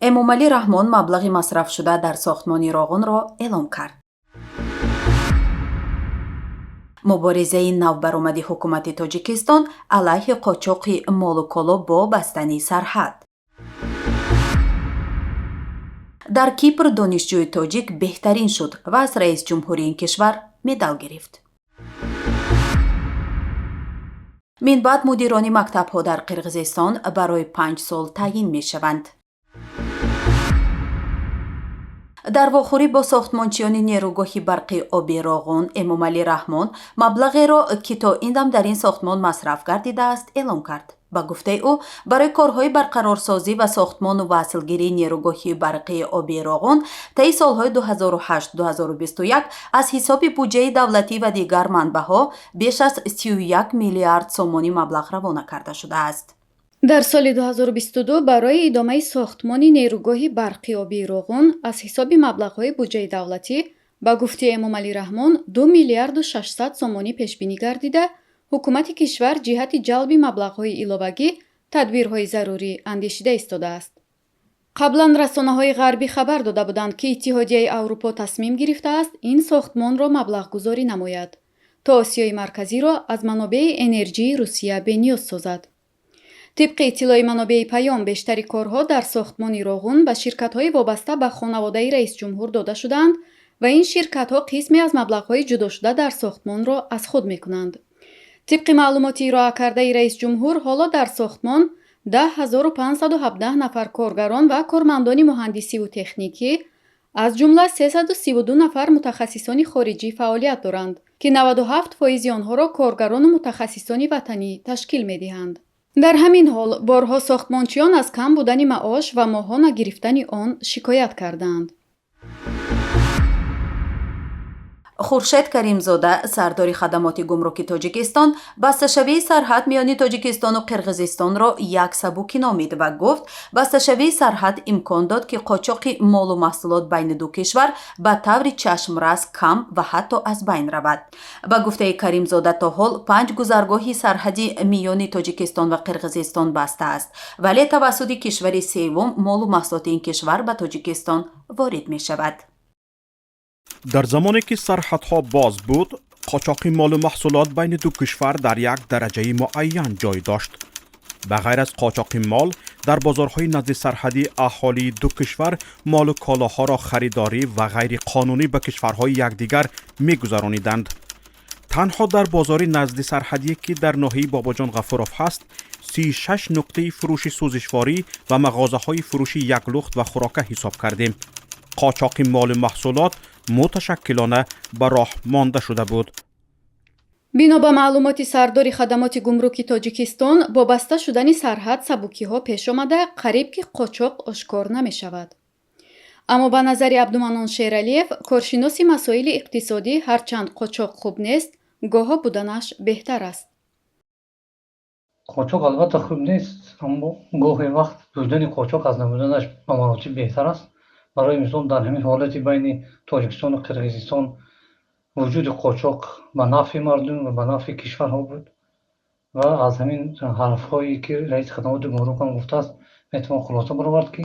Эмомалӣ Раҳмон маблағи масрафшуда дар сохтмони Роғунро эълон кард. Муборизаи навбаромади ҳукумати Тоҷикистон алайҳи қочоқи молу коло бо бастани сарҳад. Дар Кипр донишҷӯи тоҷик беҳтарин шуд ва аз раисҷумҳури ин кишвар медал гирифт. Минбаъд мудирони мактабҳо дар Қирғизистон барои 5 сол таъйин мешаванд. Дар вохӯрӣ бо сохтмончиёни нерӯгоҳи барқи оби Роғун Эмомалӣ Раҳмон маблағеро, ки то ин дам дар ин сохтмон масраф гардидааст, эълон кард. Ба гуфтаи ӯ, барои корҳои барқарорсозӣ ва сохтмону васлгирии нерӯгоҳи барқии оби Роғун таи солҳои 2008-2021 аз ҳисоби буҷаи давлатӣ ва дигар манбаъҳо беш аз 31 миллиард сомонӣ маблағ равона карда шудааст. Дар соли 2022 барои идомаи сохтмони нерӯгоҳи барқи обии Роғун аз ҳисоби маблағҳои буҷаи давлатӣ, ба гуфтаи Эмомалӣ Раҳмон, 2 миллиарду 600 сомонӣ пешбинӣ гардида, ҳукумати кишвар ҷиҳати ҷалби маблағҳои иловагӣ тадбирҳои зарурӣ андешида истодааст. Қаблан расонаҳои ғарбӣ хабар дода буданд, ки Иттиҳодияи Аврупо тасмим гирифтааст ин сохтмонро маблағгузорӣ намояд, то Осиёи Марказиро аз манобеи энерҷии Русия бениёз созад. Тибқи иттилои манобеи Паём, бештари корҳо дар сохтмони Роғун ба ширкатҳои вобаста ба хонаводаи раисҷумҳур дода шудаанд ва ин ширкатҳо қисме аз маблағҳои ҷудошуда дар сохтмонро аз худ мекунанд. Тибқи маълумоти ироакардаи раисҷумҳур, ҳоло дар сохтмон 10 517 нафар коргарон ва кормандони муҳандисиву техникӣ, аз ҷумла 332 нафар мутахассисони хориҷӣ фаъолият доранд, ки 97 фоизи онҳоро коргарону мутахассисони ватанӣ ташкил медиҳанд. Дар ҳамин ҳол, борҳо сохтмончиён аз кам будани маош ва моҳона нагирифтани он шикоят кардаанд. Хуршед Каримзода, сардори хадамоти гумруки Тоҷикистон, басташавии сарҳад миёни Тоҷикистону Қирғизистонро як сабукӣ номид ва гуфт, басташавии сарҳад имкон дод, ки қочоқи молу маҳсулот байни ду кишвар ба таври чашмрас кам ва ҳатто аз байн равад. Ба гуфтаи Каримзода, то ҳол панҷ гузаргоҳи сарҳадӣ миёни Тоҷикистон ва Қирғизистон баста аст, вале тавассути кишвари севум молу маҳсулоти ин кишвар ба Тоҷикистон ворид мешавад. Дар замоне ки сарҳадҳо боз буд, қочоқи молу маҳсулот байни ду кишвар дар як дараҷаи муайян ҷой дошт. Ба ғайр аз қочоқи мол, дар бозорҳои назди сарҳадӣ аҳолии ду кишвар молу колоҳоро харидорӣ ва ғайриқонунӣ ба кишварҳои якдигар мегузарониданд. Танҳо дар бозори назди сарҳадие, ки дар ноҳияи Бобоҷон Ғафуров ҳаст, 36 нуқтаи фурӯши сӯзишворӣ ва мағозаҳои фурӯши яклухт ва хӯрока ҳисоб кардем. Қочоқи молу маҳсулот муташаккилона ба роҳ монда шуда буд. Бино ба маълумоти сардори хадамоти гумруки Тоҷикистон, бо баста шудани сарҳад сабукиҳо пеш омада, қариб ки қочоқ ошкор намешавад. Аммо ба назари Абдуманнон Шералиев, коршиноси масоили иқтисодӣ, ҳарчанд қочоқ хуб нест, гоҳо буданаш беҳтар аст. Қочоқ албатта хуб нест, аммо гоҳе вақт будани қочоқ аз набуданаш ба маротиб беҳтар аст. Барои мисол, дар ҳамин ҳолати байни Тоҷикистону Қирғизистон вуҷуди қочоқ ба нафъи мардум ва ба нафъи кишварҳо буд ва аз ҳамин ҳарфҳое, ки раиси хадамоти гумрук ҳам гуфтааст, метавон хулоса баровард, ки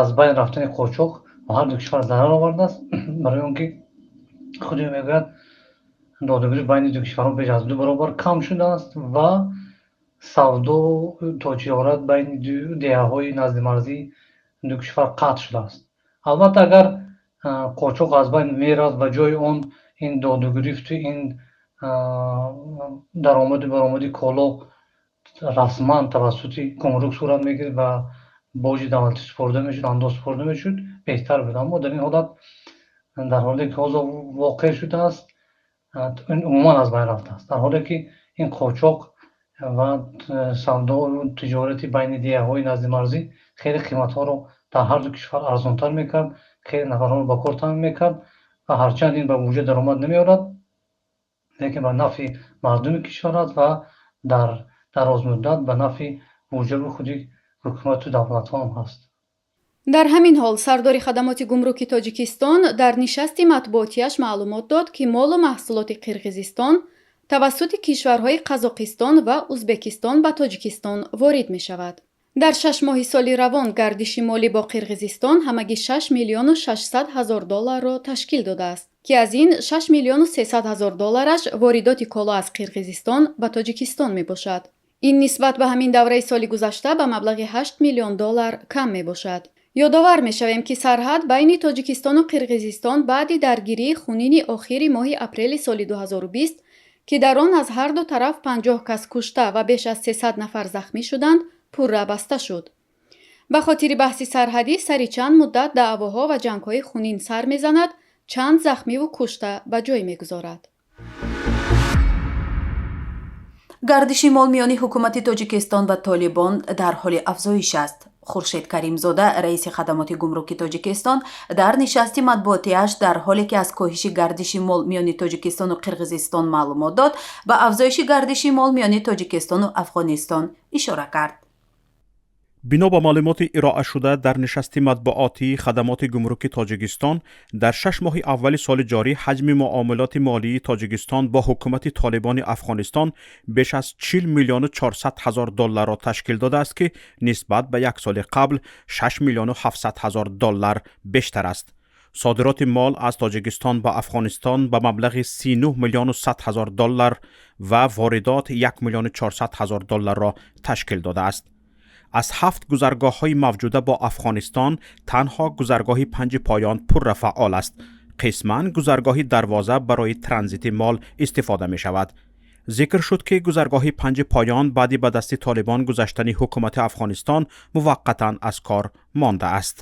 аз байн рафтани қочоқ ба ҳар ду кишвар зарар овардааст, барои он ки худи мегӯяд, додугирифт байни ду кишварҳо беш аз ду баробар кам шудааст ва савдо тиҷорат байни ду деҳаҳои наздимарзии ду кишвар қатъ шудааст. Албатта, агар қочоқ аз байн мерафт, ба ҷои он ин додугирифту ин даромаду баромади коло расман тавассути гумрук сурат мегирифт ва боҷи давлатӣ супорида мешуд, андоз супорида мешуд, беҳтар буд. Аммо дар ин ҳолат, дар ҳоле ки ҳозир воқеъ шудааст, ин умуман аз байн рафтааст, дар ҳоле ки ин қочоқ ва савдою тиҷорати байни деҳаҳои наздимарзӣ хеле қиматҳоро дар ҳар ду кишвар арзонтар мекард, хеле нафарҳоро ба кор таъмин мекард ва ҳарчанд ин ба буҷа даромад намеорад, лекин ба нафъи мардуми кишвар аст ва дар дарозмуддат ба нафъи буҷаву худи ҳукумату давлатҳо ҳам ҳаст. Дар ҳамин ҳол, сардори хадамоти гумруки Тоҷикистон дар нишасти матбуотиаш маълумот дод, ки молу маҳсулоти Қирғизистон тавассути кишварҳои Қазоқистон ва Узбекистон ба Тоҷикистон ворид мешавад. Дар 6 моҳи соли равон гардиши молӣ бо Қирғизистон ҳамагӣ 6 миллиону 600 ҳазор долларро ташкил додааст, ки аз ин 6 миллиону 300 ҳазор доллараш воридоти коло аз Қирғизистон ба Тоҷикистон мебошад. Ин нисбат ба ҳамин давраи соли гузашта ба маблағи 8 миллион доллар кам мебошад. Ёдовар мешавем, ки сарҳад байни Тоҷикистону Қирғизистон баъди даргирии хунини охири моҳи апрели соли 2020, ки дар он аз ҳарду тараф 50 кас кушта ва беш аз 300 нафар захмӣ шуданд, пурра баста шуд. Ба хотири баҳси сарҳадӣ сари чанд муддат даъвоҳо ва ҷангҳои хунин сар мезанад, чанд захмиву кушта ба ҷой мегузорад. Гардиши мол миёни ҳукумати Тоҷикистон ва Толибон дар ҳоли афзоиш аст. Хуршед Каримзода, раиси хадамоти гумруки Тоҷикистон, дар нишасти матбуотиаш, дар ҳоле ки аз коҳиши гардиши мол миёни Тоҷикистону Қирғизистон маълумот дод, ба афзоиши гардиши мол миёни Тоҷикистону Афғонистон ишора кард. Бино ба маълумоти ироашуда дар нишасти матбуотии хадамоти гумруки Тоҷикистон, дар 6 моҳи аввали соли ҷорӣ ҳаҷми муомилоти молии Тоҷикистон бо ҳукумати Толибони Афғонистон беш аз 40 миллиону 400 ҳазор долларро ташкил додааст, ки нисбат ба як соли қабл 6 миллиону 700 ҳазор доллар бештар аст. Содироти мол аз Тоҷикистон ба Афғонистон ба маблағи 39 миллиону 100 ҳазор доллар ва воридот 1 миллиону 400 ҳазор долларро ташкил додааст. Аз ҳафт гузаргоҳҳои мавҷуда бо Афғонистон танҳо гузаргоҳи Панҷи Поён пурра фаъол аст. Қисман гузаргоҳи Дарвоза барои транзити мол истифода мешавад. Зикр шуд, ки гузаргоҳи Панҷи Поён баъди ба дасти Толибон гузаштани ҳукумати Афғонистон муваққатан аз кор мондааст.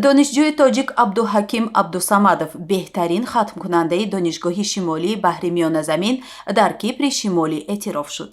Донишҷӯи тоҷик Абдуҳаким Абдусамадов беҳтарин хатмкунандаи Донишгоҳи Шимолии баҳри Миёназамин дар Кипри Шимолӣ эътироф шуд.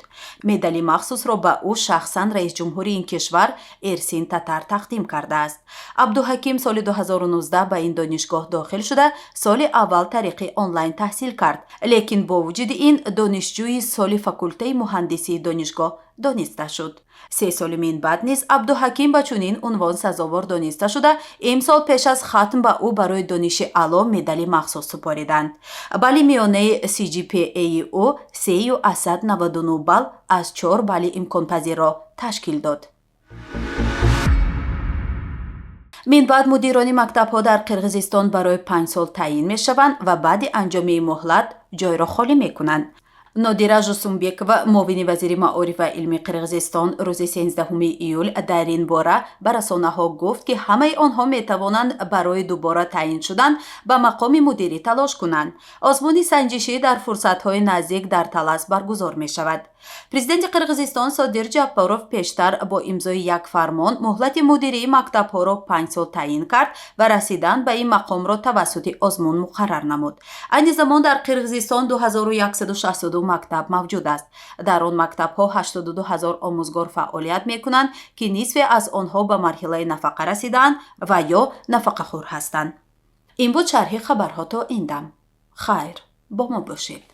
Медали махсусро ба ӯ шахсан раисҷумҳури ин кишвар Эрсин Татар тақдим кардааст. Абдуҳаким соли 2019 ба ин донишгоҳ дохил шуда, соли аввал тариқи онлайн таҳсил кард, лекин бо вуҷуди ин донишҷӯи соли факултаи муҳандисии донишгоҳ дониста шуд. 3 соли минбаъд низ Абдуҳаким ба чунин унвон сазовор дониста шуда, имсол пеш аз хатм ба ӯ барои дониши аъло медали махсус супориданд. Балли миёнаи CGPA-и ӯ 3,99 балл аз 4 балли имконпазирро ташкил дод. Минбаъд мудирони мактабҳо дар Қирғизистон барои 5 сол таъйин мешаванд ва баъди анҷоми муҳлат ҷойро холӣ мекунанд. Нодира Жусумбекова, муовини вазири маориф ва илми Қирғизистон, рӯзи 13 июл дар ин бора ба расонаҳо гуфт, ки ҳамаи онҳо метавонанд барои дубора таъйин шудан ба мақоми мудирӣ талош кунанд. Озмуни санҷишӣ дар фурсатҳои наздик дар Талас баргузор мешавад. Президенти Қирғизистон Содир Ҷаппоров пештар бо имзои як фармон муҳлати мудирии мактабҳоро 5 сол таъйин кард ва расидан ба ин мақомро тавассути озмун муқаррар намуд. Айни замон дар Қирғизистон 2162 мактаб мавҷуд аст. Дар он мактабҳо 82 ҳазор омӯзгор фаъолият мекунанд, ки нисфе аз онҳо ба марҳилаи нафақа расидаанд ва ё нафақахӯр ҳастанд. Ин буд шарҳи хабарҳо то ин дам. Хайр, бо мо бошед.